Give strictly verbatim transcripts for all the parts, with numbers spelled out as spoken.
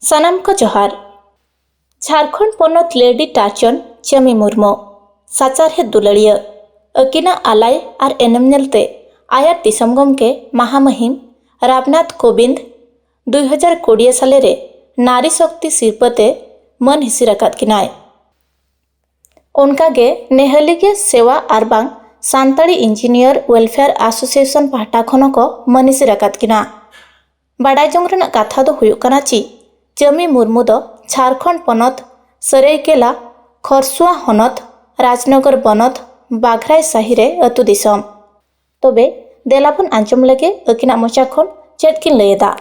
ᱥᱟᱱᱟᱢ ᱠᱚ ᱡᱚᱦᱟᱨ᱾ ᱡᱷᱟᱲᱠᱷᱚᱸᱰ ᱯᱚᱱᱚᱛ ᱞᱮᱰᱤ ᱴᱟᱨᱪᱚᱱ ᱪᱟᱹᱢᱤ ᱢᱩᱨᱢᱩ, ᱥᱟᱪᱟᱨᱦᱮᱫ ᱫᱩᱞᱟᱹᱲᱤᱭᱟᱹ, ᱟᱹᱠᱤᱱᱟᱜ ᱟᱞᱟᱭ ᱟᱨ ᱮᱱᱮᱢ ᱧᱮᱞᱛᱮ ᱟᱭᱟᱨ ᱫᱤᱥᱚᱢ ᱜᱚᱢᱠᱮ ᱢᱟᱦᱟᱢᱟᱹᱦᱤᱢ ᱨᱟᱢᱱᱟᱛᱷ ᱠᱳᱵᱤᱱᱫᱽ ᱫᱩᱭ ᱦᱟᱡᱟᱨ ᱠᱩᱲᱤ ᱥᱟᱞᱮ ᱨᱮ ᱱᱟᱨᱤ ᱥᱚᱠᱛᱤ ᱥᱤᱨᱯᱟᱹ ᱛᱮ ᱢᱟᱹᱱ ᱦᱤᱥᱤᱨ ᱟᱠᱟᱫ ᱠᱤᱱᱟᱭ᱾ ᱚᱱᱠᱟᱜᱮ ᱱᱮᱦᱟᱹᱞᱤ ᱜᱮ ᱥᱮᱣᱟ ᱟᱨ ᱵᱟᱝ ᱥᱟᱱᱛᱟᱲᱤ ᱤᱧᱡᱤᱱᱤᱭᱟᱨ ᱣᱮᱞᱯᱷᱮᱭᱟᱨ ᱟᱥᱳᱥᱤᱭᱮᱥᱚᱱ ᱯᱟᱦᱴᱟ ᱠᱷᱚᱱ ᱦᱚᱸᱠᱚ ᱢᱟᱹᱱᱤᱥᱤᱨ ᱟᱠᱟᱫ ᱠᱤᱱᱟ᱾ ᱵᱟᱰᱟᱭ ᱡᱚᱝ ᱨᱮᱱᱟᱜ ᱠᱟᱛᱷᱟ ᱫᱚ ᱦᱩᱭᱩᱜ ᱠᱟᱱᱟ ᱪᱤ ᱪᱟᱹᱢᱤ ᱢᱩᱨᱢᱩ ᱫᱚ ᱡᱷᱟᱲᱠᱷᱚᱸᱰ ᱯᱚᱱᱚᱛ ᱥᱟᱹᱨᱟᱹᱭᱠᱮᱞᱟ ᱠᱷᱚᱨᱥᱩᱣᱟ ᱦᱚᱱᱚᱛ ᱨᱟᱡᱽᱱᱚᱜᱚᱨ ᱵᱚᱱᱚᱛ ᱵᱟᱜᱷᱨᱟᱭ ᱥᱟᱦᱤ ᱨᱮ ᱟᱹᱛᱩ ᱫᱤᱥᱚᱢ᱾ ᱛᱚᱵᱮ ᱫᱮᱞᱟ ᱵᱚᱱ ᱟᱸᱡᱚᱢ ᱞᱮᱜᱮ ᱟᱹᱠᱤᱱᱟᱜ ᱢᱚᱪᱟ ᱠᱷᱚᱱ ᱪᱮᱫ ᱠᱤᱱ ᱞᱟᱹᱭ ᱮᱫᱟ᱾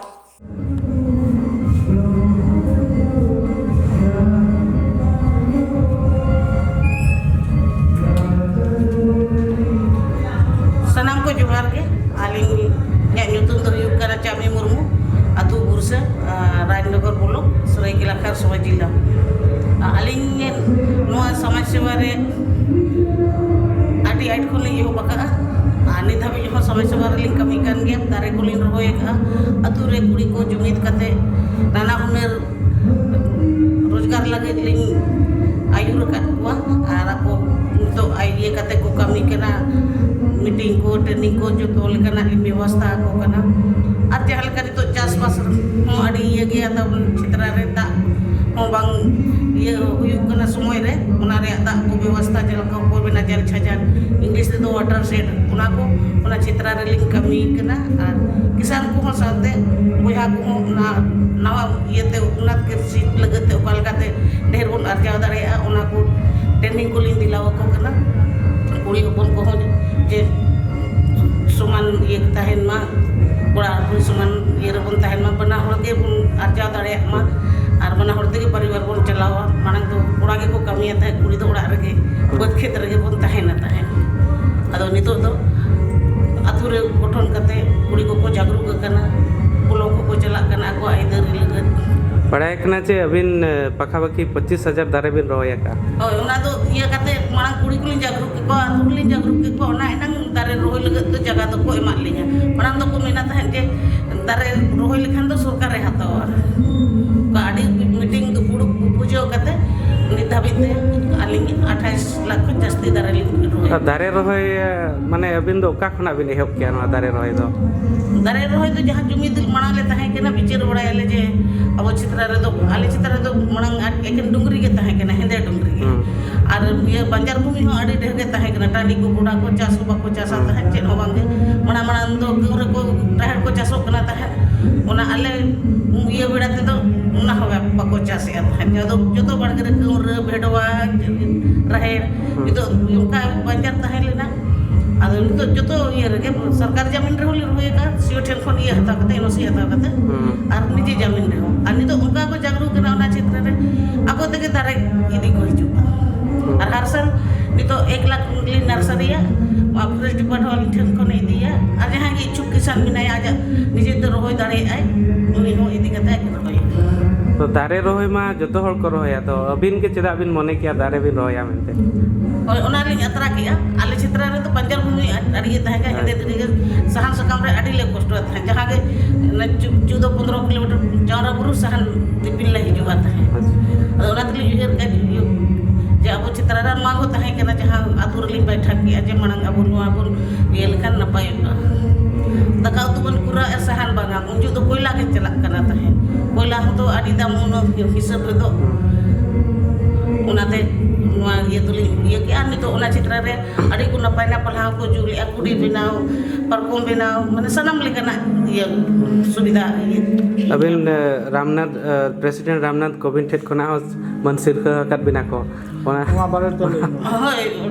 ᱥᱟᱱᱟᱢ ᱠᱚ ᱡᱚᱦᱟᱨ ᱜᱮ᱾ ᱟᱹᱞᱤᱧᱟᱜ ᱧᱩᱛᱩᱢ ᱫᱚ ᱦᱩᱭᱩᱜ ᱠᱟᱱᱟ ᱪᱟᱢᱤ ᱢᱩᱨᱢᱩ, ᱟᱹᱛᱩ ᱵᱩᱨᱥᱟᱹ, ᱟᱨ ᱨᱟᱡᱽᱱᱚᱜᱚᱨ ᱵᱞᱚᱠ, ᱥᱟᱹᱨᱟᱹᱭᱠᱮᱞᱟ ᱠᱷᱟᱨᱥᱚᱣᱟ ᱡᱮᱞᱟ᱾ ᱟᱹᱞᱤᱧ ᱱᱚᱣᱟ ᱥᱚᱢᱟᱡᱽ ᱥᱮᱵᱟ ᱨᱮ ᱟᱹᱰᱤ ᱟᱸᱴ ᱠᱷᱚᱱ ᱞᱤᱧ ᱮᱦᱚᱵ ᱟᱠᱟᱫᱼᱟ᱾ ᱟᱨ ᱱᱤᱛ ᱫᱷᱟᱹᱵᱤᱡ ᱦᱚᱸ ᱥᱚᱢᱟᱡᱽ ᱥᱮᱵᱟ ᱨᱮᱞᱤᱧ ᱠᱟᱹᱢᱤ ᱠᱟᱱ ᱜᱮᱭᱟ᱾ ᱫᱟᱨᱮ ᱠᱚᱞᱤᱧ ᱨᱚᱦᱚᱭ ᱟᱠᱟᱫᱼᱟ᱾ ᱟᱹᱛᱩ ᱨᱮ ᱠᱩᱲᱤ ᱠᱚ ᱡᱩᱢᱤᱫ ᱠᱟᱛᱮ ᱱᱟᱱᱟ ᱦᱩᱱᱟᱹᱨ ᱨᱳᱡᱽᱜᱟᱨ ᱞᱟᱹᱜᱤᱫ ᱞᱤᱧ ᱟᱹᱭᱩᱨ ᱟᱠᱟᱫ ᱠᱚᱣᱟ᱾ ᱟᱨ ᱟᱠᱚ ᱱᱤᱛᱚᱜ ᱤᱭᱟᱹ ᱠᱟᱛᱮ ᱠᱚ ᱠᱟᱹᱢᱤ ᱠᱟᱱᱟ᱾ ᱢᱤᱴᱤᱝ ᱠᱚ, ᱴᱨᱮᱱᱤᱝ ᱠᱚ, ᱡᱚᱛᱚ ᱞᱮᱠᱟᱱᱟᱜ ᱞᱤᱧ ᱵᱮᱵᱚᱥᱛᱷᱟ ᱟᱠᱚ ᱠᱟᱱᱟ᱾ ᱟᱨ ᱡᱟᱦᱟᱸ ᱞᱮᱠᱟ ᱱᱤᱛᱚᱜ ᱪᱟᱥᱵᱟᱥ ᱦᱚᱸ ᱟᱹᱰᱤ ᱤᱭᱟᱹ ᱜᱮᱭᱟ ᱛᱟᱵᱚᱱ, ᱪᱷᱮᱛᱨᱟ ᱨᱮ ᱫᱟᱜ ᱦᱚᱸ ᱵᱟᱝ ᱤᱭᱟᱹ ᱦᱩᱭᱩᱜ ᱠᱟᱱᱟ ᱥᱚᱢᱚᱭ ᱨᱮ, ᱚᱱᱟ ᱨᱮᱭᱟᱜ ᱫᱟᱜ ᱠᱚ ᱵᱮᱵᱚᱥᱛᱷᱟ, ᱡᱟᱦᱟᱸ ᱞᱮᱠᱟ ᱚᱠᱚᱭ ᱢᱮᱱᱟ ᱡᱟᱞ ᱪᱷᱟᱡᱟᱱ, ᱤᱝᱞᱤᱥ ᱛᱮᱫᱚ ᱣᱟᱴᱟᱨ ᱥᱮᱰ, ᱚᱱᱟ ᱠᱚ, ᱚᱱᱟ ᱪᱷᱮᱛᱨᱟ ᱨᱮᱞᱤᱧ ᱠᱟᱹᱢᱤ ᱠᱟᱱᱟ᱾ ᱟᱨ ᱠᱤᱥᱟᱱ ᱠᱚᱦᱚᱸ ᱥᱟᱶᱛᱮ ᱵᱚᱭᱦᱟ ᱠᱚᱦᱚᱸ ᱚᱱᱟ ᱱᱟᱣᱟ ᱤᱭᱟᱹᱛᱮ ᱩᱱᱱᱟᱛ ᱠᱨᱤᱥᱤ ᱞᱟᱹᱜᱤᱫ ᱛᱮ ᱚᱠᱟ ᱞᱮᱠᱟᱛᱮ ᱰᱷᱮᱨ ᱵᱚᱱ ᱟᱨᱡᱟᱣ ᱫᱟᱲᱮᱭᱟᱜᱼᱟ, ᱚᱱᱟ ᱠᱚ ᱴᱨᱮᱱᱤᱝ ᱠᱚᱞᱤᱧ ᱫᱤᱞᱟᱣ ᱟᱠᱚ ᱠᱟᱱᱟ᱾ ᱠᱩᱲᱤ ᱦᱚᱯᱚᱱ ᱠᱚᱦᱚᱸ ᱡᱮ ᱥᱚᱢᱟᱱ ᱤᱭᱟᱹ ᱛᱟᱦᱮᱱ ᱢᱟ, ᱠᱚᱲᱟ ᱦᱚᱯᱚᱱ ᱥᱚᱢᱟᱱ ᱤᱭᱟᱹ ᱨᱮᱵᱚᱱ ᱛᱟᱦᱮᱱ ᱢᱟ, ᱵᱟᱱᱟ ᱦᱚᱲ ᱜᱮᱵᱚᱱ ᱟᱨᱡᱟᱣ ᱫᱟᱲᱮᱭᱟᱜ ᱢᱟ᱾ ᱟᱨ ᱵᱟᱱᱟ ᱦᱚᱲ ᱛᱮᱜᱮ ᱯᱚᱨᱤᱵᱟᱨ ᱵᱚᱱ ᱪᱟᱞᱟᱣᱟ᱾ ᱢᱟᱲᱟᱝ ᱫᱚ ᱠᱚᱲᱟ ᱜᱮᱠᱚ ᱠᱟᱹᱢᱤᱭᱟ ᱛᱟᱦᱮᱸᱫ, ᱠᱩᱲᱤ ᱫᱚ ᱚᱲᱟᱜ ᱨᱮᱜᱮ ᱵᱟᱹᱫᱽ ᱠᱷᱮᱛ ᱨᱮᱜᱮ ᱵᱚᱱ ᱛᱟᱦᱮᱱᱟ ᱛᱟᱦᱮᱸᱫ᱾ ᱟᱫᱚ ᱱᱤᱛᱚᱜ ᱫᱚ ᱟᱛᱳ ᱨᱮ ᱜᱚᱴᱷᱚᱱ ᱠᱟᱛᱮ ᱠᱩᱲᱤ ᱠᱚᱠᱚ ᱡᱟᱜᱽᱨᱩᱠ ᱟᱠᱟᱱᱟ, ᱵᱞᱚᱠ ᱦᱚᱸᱠᱚ ᱪᱟᱞᱟᱜ ᱠᱟᱱᱟ ᱟᱠᱚᱣᱟᱜ ᱟᱹᱭᱫᱟᱹᱨᱤ ᱞᱟᱹᱜᱤᱫ᱾ ᱵᱟᱲᱟᱭ ᱠᱟᱱᱟ ᱡᱮ ᱟᱹᱵᱤᱱ, ᱮ, ᱯᱟᱠᱷᱟᱯᱟᱠᱷᱤ ᱯᱚᱸᱪᱤᱥ ᱦᱟᱡᱟᱨ ᱫᱟᱨᱮ ᱵᱤᱱ ᱨᱚᱦᱚᱭ ᱟᱠᱟᱫᱼᱟ᱾ ᱦᱳᱭ, ᱚᱱᱟ ᱫᱚ ᱤᱭᱟᱹ ᱠᱟᱛᱮ ᱢᱟᱲᱟᱝ ᱠᱩᱲᱤ ᱠᱚᱞᱤᱧ ᱡᱟᱜᱽᱨᱩᱠ ᱠᱮᱫ ᱠᱚᱣᱟ, ᱟᱛᱳ ᱨᱮᱞᱤᱧ ᱡᱟᱜᱽᱨᱩᱠ ᱠᱮᱫ ᱠᱚᱣᱟ, ᱚᱱᱟ ᱮᱱᱟᱝ ᱫᱟᱨᱮ ᱨᱚᱦᱚᱭ ᱞᱟᱹᱜᱤᱫ ᱫᱚ ᱡᱟᱭᱜᱟ ᱫᱚᱠᱚ ᱮᱢᱟᱫ ᱞᱤᱧᱟ᱾ ᱢᱟᱲᱟᱝ ᱫᱚᱠᱚ ᱢᱮᱱᱟ ᱛᱟᱦᱮᱸᱫ ᱡᱮ ᱫᱟᱨᱮ ᱨᱚᱦᱚᱭ ᱞᱮᱠᱷᱟᱱ ᱫᱚ ᱥᱚᱨᱠᱟᱨᱮ ᱦᱟᱛᱟᱣᱟ᱾ ᱚᱱᱠᱟ ᱞᱟᱠᱷ ᱠᱷᱚᱱ ᱡᱟᱹᱥᱛᱤ ᱫᱟᱨᱮ ᱞᱤᱧ ᱨᱚᱦᱚᱭ᱾ ᱟᱨ ᱫᱟᱨᱮ ᱨᱚᱦᱚᱭ, ᱢᱟᱱᱮ, ᱟᱹᱵᱤᱱ ᱫᱚ ᱚᱠᱟ ᱠᱷᱚᱱᱟᱜ ᱵᱤᱱ ᱮᱦᱚᱵ ᱠᱮᱜᱼᱟ ᱱᱚᱣᱟ ᱫᱟᱨᱮ ᱨᱚᱦᱚᱭ ᱫᱚ? ᱫᱟᱨᱮ ᱨᱚᱦᱚᱭ ᱫᱚ ᱡᱟᱦᱟᱸ ᱡᱩᱢᱤᱫ ᱢᱟᱲᱟᱝ ᱞᱮ ᱛᱟᱦᱮᱸ ᱠᱟᱱᱟ, ᱵᱤᱪᱟᱹᱨ ᱵᱟᱲᱟᱭᱟᱞᱮ ᱡᱮ ᱟᱵᱚ ᱪᱮᱛᱟᱱ ᱨᱮᱫᱚ, ᱟᱞᱮ ᱪᱮᱛᱟᱱ ᱨᱮᱫᱚ ᱢᱟᱲᱟᱝ ᱮᱠᱮᱱ ᱰᱩᱝᱨᱤ ᱜᱮ ᱛᱟᱦᱮᱸ ᱠᱟᱱᱟ, ᱦᱮᱸᱫᱮ ᱰᱩᱝᱨᱤ ᱜᱮ᱾ ᱦᱩᱸ᱾ ᱟᱨ ᱤᱭᱟᱹ ᱵᱟᱧᱡᱟᱨ ᱵᱷᱩᱢᱤ ᱦᱚᱸ ᱟᱹᱰᱤ ᱰᱷᱮᱨ ᱜᱮ ᱛᱟᱦᱮᱸ ᱠᱟᱱᱟ, ᱴᱟᱺᱰᱤ ᱠᱚ, ᱜᱚᱰᱟ ᱠᱚ, ᱪᱟᱥ ᱦᱚᱸ ᱵᱟᱠᱚ ᱪᱟᱥᱟ ᱦᱩᱸ᱾ ᱛᱟᱦᱮᱸᱫ, ᱪᱮᱫ ᱦᱚᱸ ᱵᱟᱝᱜᱮ᱾ ᱢᱟᱲᱟᱝ ᱢᱟᱲᱟᱝ ᱫᱚ ᱠᱟᱹᱣᱨᱟᱹ ᱠᱚ, ᱨᱟᱦᱮᱲ ᱠᱚ ᱪᱟᱥᱚᱜ ᱠᱟᱱᱟ ᱛᱟᱦᱮᱸᱫ, ᱚᱱᱟ ᱟᱞᱮ ᱤᱭᱟᱹ ᱵᱮᱲᱟ ᱛᱮᱫᱚ ᱚᱱᱟ ᱦᱚᱸ ᱵᱟᱠᱚ ᱪᱟᱥᱮᱫᱼᱟ ᱛᱟᱦᱮᱸᱫ᱾ ᱡᱚᱛᱚ, ᱡᱚᱛᱚ ᱵᱟᱲᱜᱮ ᱨᱮ ᱠᱟᱹᱣᱨᱟᱹ, ᱵᱷᱮᱰᱣᱟ, ᱨᱟᱦᱮᱲ, ᱦᱩᱸ᱾ ᱱᱤᱛᱚᱜ ᱚᱱᱠᱟ ᱵᱟᱧᱡᱟᱨ ᱛᱟᱦᱮᱸ ᱞᱮᱱᱟ᱾ ᱟᱫᱚ ᱱᱤᱛᱚᱜ ᱡᱚᱛᱚ ᱤᱭᱟᱹ ᱨᱮᱜᱮ ᱥᱚᱨᱠᱟᱨ ᱡᱟᱢᱤᱱ ᱨᱮᱦᱚᱸ ᱞᱮ ᱨᱚᱦᱚᱭ ᱟᱠᱟᱫ, ᱥᱤᱭᱳ ᱴᱷᱮᱱ ᱠᱷᱚᱱ ᱤᱭᱟᱹ ᱦᱟᱛᱟᱣ ᱠᱟᱛᱮ, ᱮᱱ ᱳ ᱥᱤ ᱦᱟᱛᱟᱣ ᱠᱟᱛᱮ, ᱦᱩᱸ᱾ ᱟᱨ ᱱᱤᱡᱮ ᱡᱟᱢᱤᱱ ᱨᱮᱦᱚᱸ᱾ ᱟᱨ ᱱᱤᱛᱚᱜ ᱚᱱᱠᱟ ᱠᱚ ᱡᱟᱜᱽᱨᱩᱠ ᱮᱱᱟ ᱚᱱᱟ ᱪᱮᱛᱟᱱ ᱨᱮ, ᱟᱠᱚ ᱛᱮᱜᱮ ᱫᱟᱨᱮ ᱤᱫᱤ ᱠᱚ ᱦᱤᱡᱩᱜᱼᱟ᱾ ᱦᱩᱸ᱾ ᱟᱨ ᱦᱟᱨ ᱥᱟᱞ ᱱᱤᱛᱚᱜ ᱮᱠ ᱞᱟᱠᱷ ᱞᱤᱧ ᱱᱟᱨᱥᱟᱨᱤᱭᱟ, ᱱᱚᱣᱟ ᱯᱷᱚᱨᱮᱥᱴ ᱰᱤᱯᱟᱨᱴᱢᱮᱱᱴ ᱟᱹᱞᱤᱧ ᱴᱷᱮᱱ ᱠᱷᱚᱱᱮ ᱤᱫᱤᱭᱟ᱾ ᱟᱨ ᱡᱟᱦᱟᱸᱭ ᱜᱮ ᱤᱪᱪᱷᱩᱠ ᱠᱤᱥᱟᱱ ᱢᱮᱱᱟᱭᱟ, ᱟᱡᱟᱜ ᱱᱤᱡᱮ ᱛᱮ ᱨᱚᱦᱚᱭ ᱫᱟᱲᱮᱭᱟᱜᱼᱟᱭ, ᱩᱱᱤ ᱦᱚᱸ ᱤᱫᱤ ᱠᱟᱛᱮ ᱟᱡ ᱨᱚᱦᱚᱭᱟ᱾ ᱛᱚ, ᱫᱟᱨᱮ ᱨᱚᱦᱚᱭ ᱢᱟ ᱡᱚᱛᱚ ᱦᱚᱲ ᱠᱚ ᱨᱚᱦᱚᱭᱟ, ᱛᱚ ᱟᱹᱵᱤᱱ ᱜᱮ ᱪᱮᱫᱟᱜ ᱵᱤᱱ ᱢᱚᱱᱮ ᱠᱮᱭᱟ ᱫᱟᱨᱮ ᱵᱤᱱ ᱨᱚᱦᱚᱭᱟ ᱢᱮᱱᱛᱮ? ᱦᱳᱭ, ᱚᱱᱟᱞᱤᱧ ᱟᱛᱨᱟ ᱠᱮᱜᱼᱟ᱾ ᱟᱞᱮ ᱪᱮᱛᱨᱟ ᱨᱮᱫᱚ ᱵᱟᱧᱡᱟᱨ ᱵᱷᱩᱢᱤ ᱟᱹᱰᱤ ᱜᱮ ᱛᱟᱦᱮᱸ ᱠᱟᱱᱟ, ᱦᱮᱸᱫᱮ ᱫᱷᱤᱨᱤ ᱜᱮ, ᱥᱟᱦᱟᱱ ᱥᱟᱠᱟᱢ ᱨᱮ ᱟᱹᱰᱤ ᱞᱮ ᱠᱚᱥᱴᱚᱜ ᱛᱟᱦᱮᱸᱫ᱾ ᱡᱟᱦᱟᱸ ᱜᱮ ᱚᱱᱟ ᱪᱩ-, ᱪᱩᱣᱫᱚ ᱯᱚᱱᱫᱽᱨᱚ ᱠᱤᱞᱳᱢᱤᱴᱟᱨ ᱪᱟᱣᱨᱟ ᱵᱩᱨᱩ ᱥᱟᱦᱟᱱ ᱫᱤᱯᱤᱞ ᱞᱮ ᱦᱤᱡᱩᱜᱼᱟ ᱛᱟᱦᱮᱸᱫ᱾ ᱟᱪᱪᱷᱟ᱾ ᱟᱫᱚ ᱚᱱᱟ ᱛᱮᱞᱤᱧ ᱩᱭᱦᱟᱹᱨ ᱠᱮᱫᱼᱟ ᱡᱮ, ᱡᱮ ᱟᱵᱚ ᱪᱮᱛᱨᱟ ᱨᱮ ᱱᱚᱣᱟ ᱦᱚᱸ ᱛᱟᱦᱮᱸ ᱠᱟᱱᱟ, ᱡᱟᱦᱟᱸ ᱟᱹᱛᱩ ᱨᱮᱞᱤᱧ ᱵᱟᱭᱴᱷᱟ ᱠᱮᱜᱼᱟ ᱡᱮ ᱢᱟᱲᱟᱝ ᱟᱵᱚ ᱱᱚᱣᱟ ᱵᱚᱱ ᱤᱭᱟᱹ ᱞᱮᱠᱷᱟᱱ ᱱᱟᱯᱟᱭᱚᱜᱼᱟ᱾ ᱫᱟᱠᱟ ᱩᱛᱩ ᱵᱚᱱ ᱠᱚᱨᱟᱣᱮᱫᱼᱟ, ᱥᱟᱦᱟᱱ ᱵᱟᱝᱟ, ᱩᱱ ᱡᱚᱦᱚᱜ ᱫᱚ ᱠᱚᱭᱞᱟ ᱜᱮ ᱪᱟᱞᱟᱜ ᱠᱟᱱᱟ ᱛᱟᱦᱮᱸᱫ᱾ ᱠᱚᱭᱞᱟ ᱦᱚᱸᱛᱚ ᱟᱹᱰᱤ ᱫᱟᱢ ᱩᱱᱟᱹᱜ ᱦᱤᱥᱟᱹᱵ ᱨᱮᱫᱚ᱾ ᱚᱱᱟᱛᱮ ᱱᱚᱣᱟ ᱤᱭᱟᱹ ᱫᱚᱞᱤᱧ ᱤᱭᱟᱹ ᱠᱮᱜᱼᱟ᱾ ᱱᱤᱛᱚᱜ ᱚᱱᱟ ᱪᱮᱛᱨᱟ ᱨᱮ ᱟᱹᱰᱤ ᱠᱚ ᱱᱟᱯᱟᱭ ᱱᱟᱯᱟᱭ ᱯᱟᱞᱦᱟ ᱠᱚ ᱡᱩᱞᱮᱜᱼᱟ, ᱠᱩᱰᱤ ᱵᱮᱱᱟᱣ, ᱯᱟᱨᱠᱚᱢ ᱵᱮᱱᱟᱣ, ᱢᱟᱱᱮ ᱥᱟᱱᱟᱢ ᱞᱮᱠᱟᱱᱟᱜ ᱤᱭᱟᱹ ᱥᱩᱵᱤᱫᱷᱟ ᱤᱭᱟᱹ᱾ ᱟᱹᱵᱤᱱ, ᱮ, ᱨᱟᱢᱱᱟᱛᱷ, ᱮ, ᱯᱨᱮᱥᱤᱰᱮᱱᱴ ᱨᱟᱢᱱᱟᱛᱷ ᱠᱳᱵᱤᱱᱫ ᱴᱷᱮᱱ ᱠᱷᱚᱱᱟᱜ ᱦᱚᱸ ᱢᱟᱹᱱ ᱥᱤᱨᱯᱷᱟᱹ ᱟᱠᱟᱫ ᱵᱤᱱᱟ ᱠᱚ, ᱚᱱᱟ ᱱᱚᱣᱟ ᱵᱟᱨᱮ ᱛᱮ ᱞᱟᱹᱭ ᱢᱮ᱾ ᱦᱳᱭ,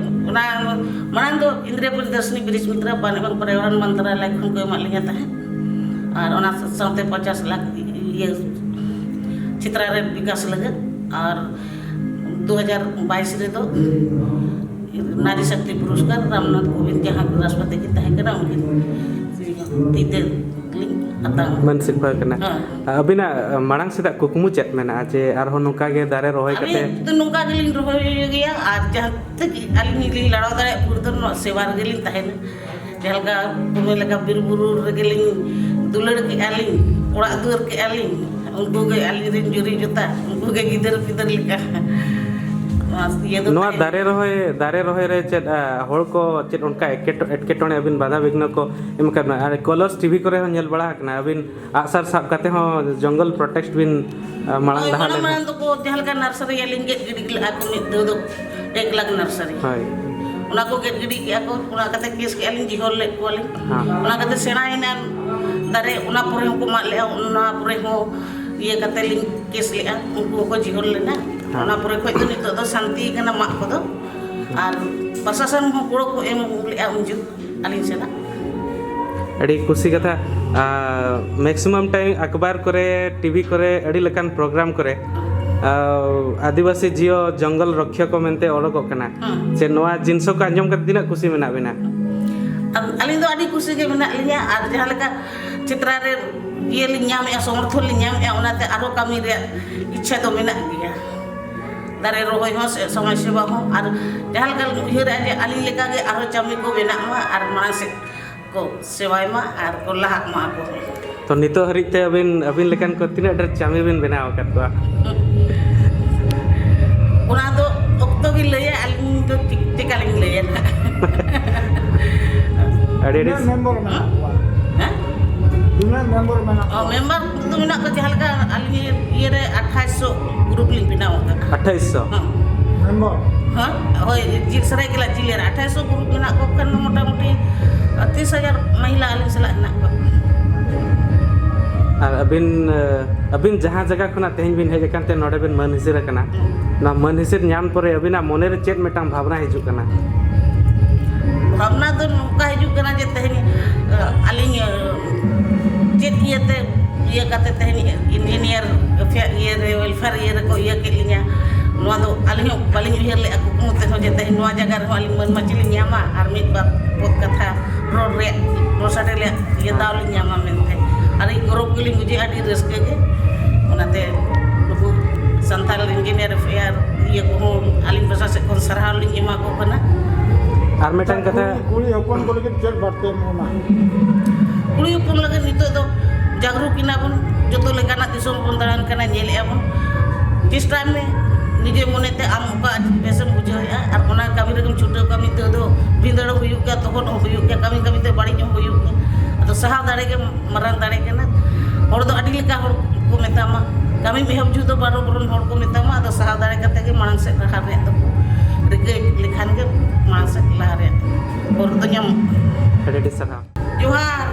ᱚᱱᱟ ᱢᱟᱲᱟᱝ ᱫᱚ ᱤᱱᱫᱨᱤᱭᱟ ᱯᱨᱤᱭᱚᱫᱚᱨᱥᱤᱱᱤ ᱵᱨᱤᱡᱽ ᱢᱤᱛᱨᱟ ᱵᱟᱱ ᱮᱵᱚᱝ ᱯᱚᱨᱭᱟᱵᱚᱨᱚᱱ ᱢᱚᱱᱛᱨᱟᱞᱚᱭ ᱠᱷᱚᱱ ᱠᱚ ᱮᱢᱟᱫ ᱞᱤᱧᱟ ᱛᱟᱦᱮᱸᱫ, ᱟᱨ ᱚᱱᱟ ᱥᱟᱶᱛᱮ ᱯᱚᱧᱪᱟᱥ ᱞᱟᱠᱷ ᱤᱭᱟᱹ ᱪᱮᱛᱨᱟ ᱨᱮ ᱵᱤᱠᱟᱥ ᱞᱟᱹᱜᱤᱫ, ᱟᱨ ᱫᱩ ᱦᱟᱡᱟᱨ ᱵᱟᱭᱤᱥ ᱨᱮᱫᱚ ᱱᱟᱨᱤ ᱥᱚᱠᱛᱤ ᱯᱩᱨᱚᱥᱠᱟᱨ ᱨᱟᱢᱱᱟᱛᱷ ᱠᱳᱵᱤᱱᱫ ᱡᱟᱦᱟᱸ ᱨᱟᱥᱴᱨᱚᱯᱚᱛᱤ ᱠᱤᱱ ᱛᱟᱦᱮᱸ ᱠᱟᱱᱟ, ᱩᱱᱠᱤᱱ ᱛᱤ ᱛᱮ ᱞᱤᱧ ᱦᱟᱛᱟᱣ᱾ ᱢᱟᱹᱱ ᱥᱤᱨᱯᱷᱟᱹ ᱠᱟᱱᱟ᱾ ᱦᱮᱸ᱾ ᱟᱹᱵᱤᱱᱟᱜ, ᱟᱹ, ᱢᱟᱲᱟᱝ ᱥᱮᱫᱟᱜ ᱠᱩᱠᱢᱩ ᱪᱮᱫ ᱢᱮᱱᱟᱜᱼᱟ ᱡᱮ ᱟᱨᱦᱚᱸ ᱱᱚᱝᱠᱟ ᱜᱮ ᱫᱟᱨᱮ ᱨᱚᱦᱚᱭ ᱠᱟᱛᱮ? ᱟᱹᱞᱤᱧ ᱫᱚ ᱱᱚᱝᱠᱟ ᱜᱮᱞᱤᱧ ᱨᱚᱦᱚᱭ ᱜᱮᱭᱟ, ᱟᱨ ᱡᱟᱦᱟᱸ ᱛᱤᱱᱟᱹᱜ ᱟᱹᱞᱤᱧ ᱞᱤᱧ ᱞᱟᱲᱟᱣ ᱫᱟᱲᱮᱭᱟᱜ ᱵᱷᱳᱨ ᱫᱚ ᱱᱚᱣᱟ ᱥᱮᱵᱟ ᱨᱮᱜᱮ ᱞᱤᱧ ᱛᱟᱦᱮᱱᱟ᱾ ᱡᱟᱦᱟᱸ ᱞᱮᱠᱟ ᱠᱚ ᱢᱮᱱ ᱞᱮᱠᱟ, ᱵᱤᱨ ᱵᱩᱨᱩ ᱨᱮᱜᱮ ᱞᱤᱧ ᱫᱩᱞᱟᱹᱲ ᱠᱮᱜᱼᱟ ᱞᱤᱧ, ᱚᱲᱟᱜ ᱫᱩᱣᱟᱹᱨ ᱠᱮᱜᱼᱟ ᱞᱤᱧ, ᱩᱱᱠᱩ ᱜᱮ ᱟᱹᱞᱤᱧ ᱨᱮᱱ ᱡᱩᱨᱤ ᱡᱚᱛᱟ, ᱩᱱᱠᱩ ᱜᱮ ᱜᱤᱫᱟᱹᱨ ᱯᱤᱫᱟᱹᱨ ᱞᱮᱠᱟ᱾ ᱱᱚᱣᱟ ᱤᱭᱟᱹ ᱫᱚ ᱱᱚᱣᱟ ᱛᱟᱦᱮᱸ ᱫᱟᱨᱮ ᱨᱚᱦᱚᱭ, ᱫᱟᱨᱮ ᱨᱚᱦᱚᱭ ᱨᱮ ᱪᱮᱫ, ᱟ, ᱦᱚᱲ ᱠᱚ ᱪᱮᱫ ᱚᱱᱠᱟ ᱮᱴᱠᱮᱴᱚ-, ᱮᱴᱠᱮᱴᱚᱬᱮ ᱟᱹᱵᱤᱱ ᱵᱟᱫᱷᱟ ᱵᱤᱜᱷᱱᱚ ᱠᱚ ᱮᱢ ᱟᱠᱟᱫ ᱵᱤᱱᱟ? ᱟᱨ ᱠᱚᱞᱚᱨᱥ ᱴᱤᱵᱷᱤ ᱠᱚᱨᱮ ᱦᱚᱸ ᱧᱮᱞ ᱵᱟᱲᱟ ᱟᱠᱟᱱᱟ, ᱟᱹᱵᱤᱱ ᱟᱜᱼᱥᱟᱨ ᱥᱟᱵ ᱠᱟᱛᱮ ᱦᱚᱸ ᱡᱚᱝᱜᱚᱞ ᱯᱨᱚᱴᱮᱥᱴ ᱵᱤᱱ, ᱟ, ᱢᱟᱲᱟᱝ ᱦᱳᱭ, ᱞᱟᱦᱟ ᱢᱟᱲᱟᱝ ᱞᱮᱱᱟ᱾ ᱢᱟᱲᱟᱝ ᱫᱚᱠᱚ ᱡᱟᱦᱟᱸ ᱞᱮᱠᱟ ᱱᱟᱨᱥᱟᱨᱤ ᱟᱹᱞᱤᱧ ᱜᱮᱫ ᱜᱤᱰᱤ ᱞᱮᱫᱼᱟ ᱠᱚ ᱢᱤᱫ ᱫᱷᱟᱣ ᱫᱚ ᱮᱠ ᱞᱟᱠᱷ ᱱᱟᱨᱥᱟᱨᱤ᱾ ᱦᱳᱭ᱾ ᱚᱱᱟ ᱠᱚ ᱜᱮᱫ ᱜᱤᱰᱤ ᱠᱮᱫᱼᱟ ᱠᱚ, ᱚᱱᱟ ᱠᱟᱛᱮ ᱠᱮᱥ ᱠᱮᱫᱼᱟ ᱞᱤᱧ, ᱡᱤᱦᱚᱞ ᱞᱮᱫ ᱠᱚᱣᱟᱞᱤᱧ᱾ ᱦᱮᱸ᱾ ᱚᱱᱟ ᱠᱟᱛᱮ ᱥᱮᱬᱟᱭᱮᱱᱟ ᱫᱟᱨᱮ, ᱚᱱᱟ ᱯᱚᱨᱮ ᱦᱚᱸᱠᱚ ᱢᱟᱜ ᱞᱮᱫᱼᱟ, ᱚᱱᱟ ᱯᱚᱨᱮ ᱦᱚᱸ ᱤᱭᱟᱹ ᱠᱟᱛᱮ ᱞᱤᱧ ᱠᱮᱥ ᱞᱮᱫᱼᱟ, ᱩᱱᱠᱩ ᱦᱚᱸᱠᱚ ᱡᱤᱦᱚᱞ ᱞᱮᱱᱟ᱾ ᱦᱮᱸ᱾ ᱚᱱᱟ ᱯᱚᱨᱮ ᱠᱷᱚᱡ ᱫᱚ ᱱᱤᱛᱚᱜ ᱫᱚ ᱥᱟᱱᱛᱤ ᱠᱟᱱᱟ ᱢᱟᱜ ᱠᱚᱫᱚ, ᱟᱨ ᱯᱨᱚᱥᱟᱥᱚᱱ ᱦᱚᱸ ᱜᱚᱲᱚ ᱠᱚ ᱮᱢ ᱞᱮᱫᱼᱟ ᱩᱱ ᱡᱚᱠᱷᱚᱱ ᱟᱹᱞᱤᱧ ᱥᱮᱱᱟᱜ᱾ ᱟᱹᱰᱤ ᱠᱩᱥᱤ ᱠᱟᱛᱷᱟ᱾ ᱟᱨ ᱢᱮᱠᱥᱤᱢᱟᱢ ᱴᱟᱭᱤᱢ ᱟᱠᱵᱟᱨ ᱠᱚᱨᱮ, ᱴᱤᱵᱷᱤ ᱠᱚᱨᱮ, ᱟᱹᱰᱤ ᱞᱮᱠᱟᱱ ᱯᱨᱳᱜᱨᱟᱢ ᱠᱚᱨᱮ, ᱟᱨ ᱟᱹᱫᱤᱵᱟᱹᱥᱤ ᱡᱤᱭᱚ ᱡᱚᱝᱜᱚᱞ ᱨᱚᱠᱷᱭᱟ ᱠᱚ ᱢᱮᱱᱛᱮ ᱚᱰᱚᱠᱚᱜ ᱠᱟᱱᱟ᱾ ᱦᱮᱸ᱾ ᱪᱮᱫ ᱱᱚᱣᱟ ᱡᱤᱱᱤᱥ ᱠᱚ ᱟᱸᱡᱚᱢ ᱠᱟᱛᱮ ᱛᱤᱱᱟᱹᱜ ᱠᱩᱥᱤ ᱢᱮᱱᱟᱜ ᱵᱤᱱᱟ? ᱟᱨ ᱟᱹᱞᱤᱧ ᱫᱚ ᱟᱹᱰᱤ ᱠᱩᱥᱤ ᱜᱮ ᱢᱮᱱᱟᱜ ᱞᱤᱧᱟ, ᱟᱨ ᱡᱟᱦᱟᱸ ᱞᱮᱠᱟ ᱪᱮᱛᱨᱟ ᱨᱮ ᱤᱭᱟᱹ ᱞᱤᱧ ᱧᱟᱢᱮᱫᱼᱟ, ᱥᱚᱢᱚᱨᱛᱷᱚᱱ ᱞᱤᱧ ᱧᱟᱢᱮᱫᱼᱟ, ᱚᱱᱟᱛᱮ ᱟᱨᱦᱚᱸ ᱠᱟᱹᱢᱤ ᱨᱮᱭᱟᱜ ᱤᱪᱪᱷᱟ ᱫᱚ ᱢᱮᱱᱟᱜ ᱜᱮᱭᱟ᱾ ᱫᱟᱨᱮ ᱨᱚᱦᱚᱭ ᱦᱚᱸ ᱥᱮ ᱥᱚᱢᱟᱡᱽ ᱥᱮᱵᱟ ᱦᱚᱸ, ᱟᱨ ᱡᱟᱦᱟᱸ ᱞᱮᱠᱟ ᱞᱤᱧ ᱩᱭᱦᱟᱹᱨᱮᱫᱼᱟ ᱡᱮ ᱟᱹᱞᱤᱧ ᱞᱮᱠᱟᱜᱮ ᱟᱨᱦᱚᱸ ᱪᱟᱹᱢᱤ ᱠᱚ ᱵᱮᱱᱟᱜ ᱢᱟ ᱟᱨ ᱢᱟᱲᱟᱝ ᱥᱮᱫ ᱠᱚ ᱥᱮᱵᱟᱭ ᱢᱟ ᱟᱨ ᱠᱚ ᱞᱟᱦᱟᱜ ᱢᱟ ᱟᱠᱚ᱾ ᱛᱚ, ᱱᱤᱛᱚᱜ ᱦᱟᱹᱨᱤᱡ ᱛᱮ ᱟᱹᱵᱤᱱ, ᱟᱹᱵᱤᱱ ᱞᱮᱠᱟᱱ ᱠᱚ ᱛᱤᱱᱟᱹᱜ ᱰᱷᱮᱨ ᱪᱟᱹᱢᱤ ᱵᱤᱱ ᱵᱮᱱᱟᱣ ᱟᱠᱟᱫ ᱠᱚᱣᱟ? ᱚᱱᱟ ᱫᱚ ᱚᱠᱛᱚ ᱜᱮ ᱞᱟᱹᱭᱟ, ᱟᱹᱞᱤᱧ ᱫᱚ ᱪᱮᱫ, ᱪᱮᱠᱟ ᱞᱤᱧ ᱞᱟᱹᱭᱟ ᱱᱟᱦᱟᱜ᱾ ᱟᱹᱰᱤ ᱟᱹᱰᱤ ᱛᱤᱱᱟᱹᱜ ᱢᱮᱢᱵᱚᱨ ᱢᱮᱱᱟᱜ ᱠᱚᱣᱟ? ᱦᱮᱸ? ᱛᱤᱱᱟᱹᱜ ᱢᱮᱢᱵᱚᱨ ᱢᱮᱱᱟᱜ ᱚ, ᱠᱚᱣᱟ? ᱢᱮᱢᱵᱟᱨ ᱫᱚ ᱢᱮᱱᱟᱜ ᱠᱚᱣᱟ, ᱡᱟᱦᱟᱸ ᱞᱮᱠᱟ ᱟᱹᱞᱤᱧ ᱤᱭᱟᱹᱨᱮ ᱟᱴᱷᱟᱥ ᱥᱚ ᱜᱨᱩᱯ ᱞᱤᱧ ᱵᱮᱱᱟᱣ ᱟᱠᱟᱫᱼᱟ᱾ ᱟᱴᱷᱟᱥ ᱥᱚ? ᱦᱮᱸ᱾ ᱢᱮᱢᱵᱚᱨ? ᱦᱮᱸ? ᱦᱳᱭ, ᱡᱤ-, ᱥᱟᱹᱨᱟᱹᱭᱠᱮᱞᱟ ᱡᱮᱞᱟ ᱨᱮ ᱟᱴᱷᱟᱥ ᱥᱚ ᱜᱨᱩᱯ ᱢᱮᱱᱟᱜ ᱠᱚ ᱠᱷᱟᱱ ᱢᱚᱴᱟᱢᱩᱴᱤ ᱛᱤᱥ ᱦᱟᱡᱟᱨ ᱢᱚᱦᱤᱞᱟ ᱟᱹᱞᱤᱧ ᱥᱟᱞᱟᱜ ᱦᱮᱱᱟᱜ ᱠᱚᱣᱟ᱾ ᱟᱨ ᱟᱹᱵᱤᱱ, ᱟᱹᱵᱤᱱ ᱡᱟᱦᱟᱸ ᱡᱟᱭᱜᱟ ᱠᱷᱚᱱᱟᱜ ᱛᱮᱦᱮᱧ ᱵᱤᱱ ᱦᱮᱡ ᱟᱠᱟᱱ ᱛᱮ ᱱᱚᱰᱮ ᱵᱤᱱ ᱢᱟᱹᱱ ᱦᱤᱥᱤᱨ ᱟᱠᱟᱱᱟ, ᱦᱮᱸ᱾ ᱱᱚᱣᱟ ᱢᱟᱹᱱ ᱦᱤᱥᱤᱨ ᱧᱟᱢ ᱯᱚᱨᱮ ᱟᱹᱵᱤᱱᱟᱜ ᱢᱚᱱᱮ ᱨᱮ ᱪᱮᱫ ᱢᱤᱫᱴᱟᱝ ᱵᱷᱟᱵᱽᱱᱟ ᱦᱤᱡᱩᱜ ᱠᱟᱱᱟ? ᱵᱷᱟᱵᱽᱱᱟ ᱫᱚ ᱱᱚᱝᱠᱟ ᱦᱤᱡᱩᱜ ᱠᱟᱱᱟ ᱡᱮ ᱛᱮᱦᱮᱧ, ᱟᱹᱞᱤᱧ, ᱪᱮᱫ ᱤᱭᱟᱹᱛᱮ, ᱤᱭᱟᱹ ᱠᱟᱛᱮ ᱛᱮᱦᱮᱧ ᱤᱧᱡᱤᱱᱤᱭᱟᱨ ᱤᱭᱟᱹ ᱨᱮ, ᱣᱮᱞᱯᱷᱮᱭᱟᱨ ᱤᱭᱟᱹ ᱨᱮᱠᱚ ᱤᱭᱟᱹ ᱠᱮᱫ ᱞᱤᱧᱟ, ᱱᱚᱣᱟ ᱫᱚ ᱟᱹᱞᱤᱧ ᱦᱚᱸ ᱵᱟᱹᱞᱤᱧ ᱩᱭᱦᱟᱹᱨ ᱞᱮᱫᱼᱟ ᱠᱩᱠᱢᱩ ᱛᱮᱦᱚᱸ ᱡᱮ ᱛᱮᱦᱮᱧ ᱱᱚᱣᱟ ᱡᱟᱭᱜᱟ ᱨᱮᱦᱚᱸ ᱟᱹᱞᱤᱧ ᱢᱟᱹᱱ ᱢᱟᱹᱪᱤ ᱞᱤᱧ ᱧᱟᱢᱟ ᱟᱨ ᱢᱤᱫ ᱵᱟᱨ ᱯᱚᱫ ᱠᱟᱛᱷᱟ ᱨᱚᱲ ᱨᱮᱭᱟᱜ, ᱨᱚᱲ ᱥᱟᱰᱮ ᱨᱮᱭᱟᱜ ᱤᱭᱟᱹ ᱫᱟᱣ ᱞᱤᱧ ᱧᱟᱢᱟ ᱢᱮᱱᱛᱮ᱾ ᱟᱹᱰᱤ ᱜᱚᱨᱚᱵᱽ ᱜᱮᱞᱤᱧ ᱵᱩᱡᱷᱟᱹᱣᱟ, ᱟᱹᱰᱤ ᱨᱟᱹᱥᱠᱟᱹ ᱜᱮ᱾ ᱚᱱᱟᱛᱮ ᱱᱩᱠᱩ ᱥᱟᱱᱛᱟᱲ ᱤᱧᱡᱤᱱᱤᱭᱟᱨ ᱣᱮᱞᱯᱷᱮᱭᱟᱨ ᱤᱭᱟᱹ ᱠᱚᱦᱚᱸ ᱟᱹᱞᱤᱧ ᱯᱟᱦᱴᱟ ᱥᱮᱫ ᱠᱷᱚᱱ ᱥᱟᱨᱦᱟᱣ ᱞᱤᱧ ᱮᱢᱟ ᱠᱚ ᱠᱟᱱᱟ᱾ ᱟᱨ ᱢᱤᱫᱴᱟᱝ ᱠᱟᱛᱷᱟ, ᱠᱩᱲᱤ, ᱠᱩᱲᱤ ᱦᱚᱯᱚᱱ ᱠᱚ ᱞᱟᱹᱜᱤᱫ ᱪᱮᱫ ᱵᱟᱨᱛᱟ ᱮᱢ ᱮᱢᱟ? ᱠᱩᱲᱤ ᱦᱚᱯᱚᱱ ᱞᱟᱹᱜᱤᱫ ᱱᱤᱛᱚᱜ ᱫᱚ ᱡᱟᱜᱽᱨᱩᱠ ᱮᱱᱟ ᱵᱚᱱ, ᱡᱚᱛᱚ ᱞᱮᱠᱟᱱᱟᱜ ᱫᱤᱥᱚᱢ ᱵᱚᱱ ᱫᱟᱬᱟᱱ ᱠᱟᱱᱟ, ᱧᱮᱞᱮᱫᱼᱟ ᱵᱚᱱ᱾ ᱪᱮᱥᱴᱟᱭ ᱢᱮ, ᱱᱤᱡᱮ ᱢᱚᱱᱮᱛᱮ ᱟᱢ ᱚᱠᱟ ᱵᱮᱥᱮᱢ ᱵᱩᱡᱷᱟᱹᱣᱮᱫᱼᱟ ᱟᱨ ᱚᱱᱟ ᱠᱟᱹᱢᱤ ᱨᱮᱜᱮᱢ ᱪᱷᱩᱴᱟᱹᱣ ᱠᱚᱜᱼᱟ᱾ ᱢᱤᱫ ᱫᱷᱟᱣ ᱫᱚ ᱵᱷᱤᱸᱫᱟᱹᱲ ᱦᱚᱸ ᱦᱩᱭᱩᱜ ᱜᱮᱭᱟ, ᱛᱚᱜᱚᱡ ᱦᱚᱸ ᱦᱩᱭᱩᱜ ᱜᱮᱭᱟ, ᱠᱟᱹᱢᱤ ᱠᱟᱹᱢᱤᱛᱮ ᱵᱟᱹᱲᱤᱡ ᱦᱚᱸ ᱦᱩᱭᱩᱜ ᱜᱮᱭᱟ᱾ ᱟᱫᱚ ᱥᱟᱦᱟᱣ ᱫᱟᱲᱮ ᱜᱮ ᱢᱟᱨᱟᱝ ᱫᱟᱲᱮ ᱠᱟᱱᱟ᱾ ᱦᱚᱲ ᱫᱚ ᱟᱹᱰᱤ ᱞᱮᱠᱟ ᱦᱚᱲ ᱠᱚ ᱢᱮᱛᱟᱢᱟ, ᱠᱟᱹᱢᱤᱢ ᱮᱦᱚᱵ ᱡᱚᱦᱚᱜ ᱫᱚ ᱵᱟᱨᱚ ᱵᱚᱨᱚᱱ ᱦᱚᱲ ᱠᱚ ᱢᱮᱛᱟᱢᱟ, ᱟᱫᱚ ᱥᱟᱦᱟᱣ ᱫᱟᱲᱮ ᱠᱟᱛᱮ ᱜᱮ ᱢᱟᱲᱟᱝ ᱥᱮᱫ ᱞᱟᱦᱟ ᱨᱮᱭᱟᱜ ᱫᱚᱠᱚ ᱨᱤᱠᱟᱹ ᱞᱮᱠᱷᱟᱱ ᱜᱮ ᱢᱟᱲᱟᱝ ᱥᱮᱫ ᱞᱟᱦᱟ ᱨᱮᱭᱟᱜ ᱦᱚᱨ ᱫᱚ ᱧᱟᱢᱚᱜᱼᱟ᱾ ᱟᱹᱰᱤ ᱟᱹᱰᱤ ᱥᱟᱨᱦᱟᱣ᱾ ᱡᱚᱦᱟᱨ,